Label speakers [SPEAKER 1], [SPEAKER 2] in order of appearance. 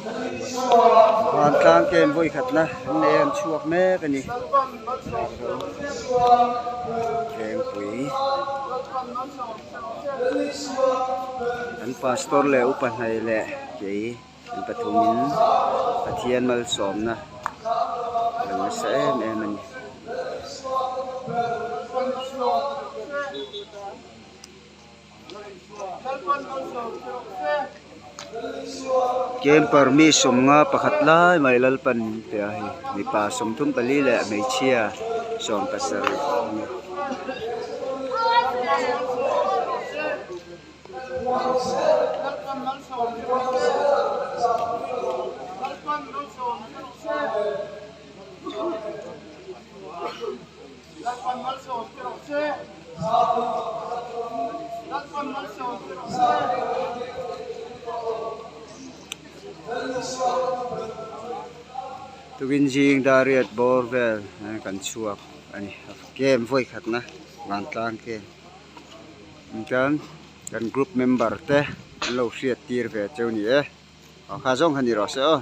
[SPEAKER 1] Vantlang camp vawi khatna an nei a an chhuak mek a ni. Lengpui an pastor leh upa hnai leh kei an pathumin Pathian malsawmna a lo nasa em em a ni. Camper mi sawmnga pakhat lai mai Lalpan pe a hei mipa 34 leh hmeichhia 17 a ni. Tukin zing dariat bawr vel kan chhuak a ni camp vawi khatna vantlang camp chuan kan group member te an lo hriat tir ve cheu ni e aw kha zawng kha ni rawh se aw.